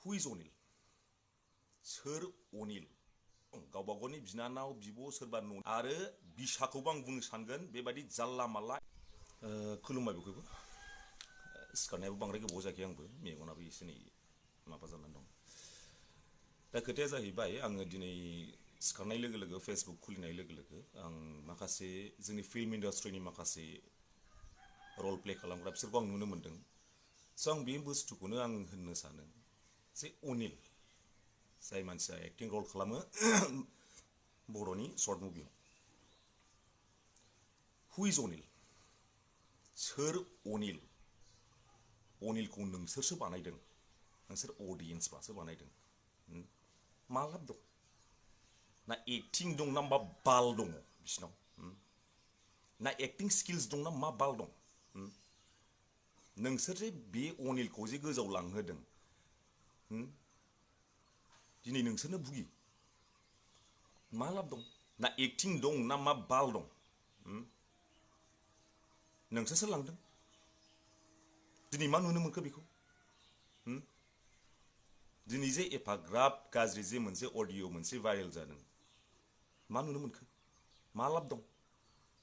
Who is Onil? सोर अनिल गावबा गावनि बिनानाव बिब' सोरबा न' आरो बिसाखौबो आं बुंनो सानगोन बेबायदि जाल्ला माल्ला खुलुमबाय बयखौबो सिखारनायाबो बांद्राय गोबाव जायाखै आंबो मेगनाबो एसे नै माबा जानानै दं दा खोथाया जाहैबाय आङो दिनै सिखारनाय लोगो लोगो फेसबुक खुलिनाय लोगो लोगो आं माखासे जोंनि फिल्म इन्डास्ट्रिनि माखासे रल प्ले खालामग्रा बिसोरखौ आं नुनो मोन्दों स' आं बे बुस्थुखौनो आं होननो सानो जे अनिल जाय मानसिया एक्टिं रल खालामो बर'नि शर्ट मुभियाव हु इज अनिल सोर अनिल अनिलखौ नोंसोरसो बानायदों नोंसोर अडियेन्सफ्रासो बानायदों मा लाब दं ना एक्टिं दं ना मा बाल दङ बिसिनाव ना एक्टिं स्किल्स दं ना मा बाल दं नोंसोर जे बे अनिलखौ जे गोजौआव लांहोदों दिनै नोंसोरनो भुगि मा लाब दं ना एक्टिं दं ना मा बाल दं नोंसोरसो लांदों दिनै मा नुनो मोनखो बेखौ दिनै जे एफाग्राब गाज्रि जे मोनसे अडिअ मोनसे भाइरेल जादों मा नुनो मोनखो मा लाब दं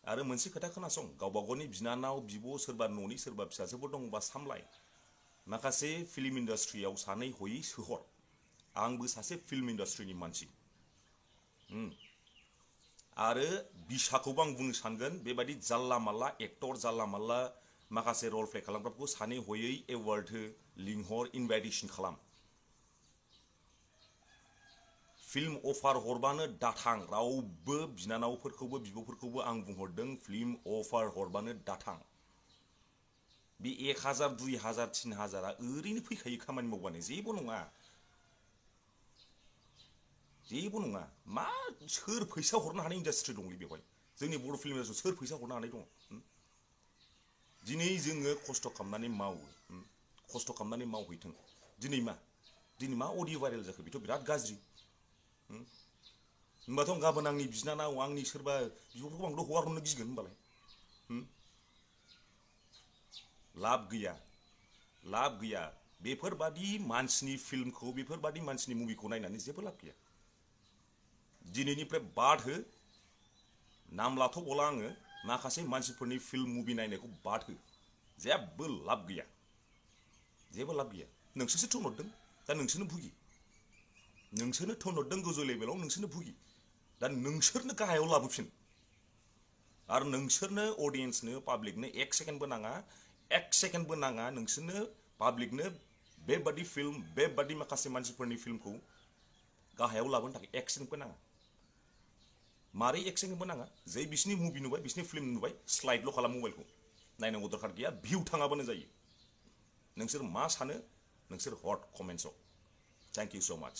आरो मोनसे खोथा खोनासं गावबा गावनि बिनानाव बिब' सोरबा न'नि सोरबा फिसाजोफोर दंबा सामलाय माखासे फिल्म इन्डास्ट्रियाव सानै हयै सोहर आंबो सासे फिल्म इन्डास्ट्रिनि मानसि आरो बिसाखौबो आं बुंनो सानगोन बेबायदि जाल्ला माल्ला एक्टर जाल्ला माल्ला माखासे रल प्ले खालामग्राफोरखौ सानै हयै एवार्ड हो लिंहर इनभाइटेसन खालाम फिल्म अफार हरबानो दाथां रावबो बिनानावफोरखौबो बिब'फोरखौबो आं बुंहरदों फिल्म अफार हरबानो दाथां बे 1000 2000 3000 ओरैनो फैखायो खामानि मावबानो जेबो नङा मा सोर फैसा हरनो हानाय इन्डास्ट्रि दंलै बेवहाय जोंनि बर' फिल्म इन्डास्ट्रियाव सोर फैसा हरनो हानाय दङ दिनै जोङो खस्थ' खालामनानै मावो खस्थ' खालामनानै मावहैथों दिनै मा अडिअ भाइरेल जाखो बेथ' बिराद गाज्रि होमबाथ' गाबोन आंनि बिनानाव आंनि सोरबा बिब'फोरखौ आंथ' हगारहरनो गिगोन होमबालाय लाब गैया बेफोरबादि मानसिनि फिल्मखौ बेफोरबादि मानसिनि मुभिखौ नायनानै जेबो लाब गैया दिनैनिफ्राय बाद हो नाम लाथ'बावला आङो माखासे मानसिफोरनि फिल्म मुभि नायनायखौ बाद हो जेबो लाब गैया नोंसोरसो थोनहरदों दा नोंसोरनो भुगि नोंसोरनो थोनहरदों गोजौ लेभेलाव नोंसोरनो भुगि दा नोंसोरनो गाहायाव लाबोफिन आरो नोंसोरनो अडियेन्सनो पाब्लिकनो 1 सेकेन्डबो नाङा नोंसोरनो पाब्लिकनो बेबादि फिल्म बेबादि माखासे मानसिफोरनि फिल्मखौ गाहायाव लाबोनो थाखाय 1 सेकेन्डबो नाङा मारै 1 सेकेन्डबो नाङा जै बिसिनि मुभि नुबाय बिसिनि फिल्म नुबाय स्लाइडल' खालाम मबाइलखौ नायनांगौ दरखार गैया भिउ थाङाबानो जायो नोंसोर मा सानो नोंसोर हट कमेन्ट्सआव थैंक यू सो माच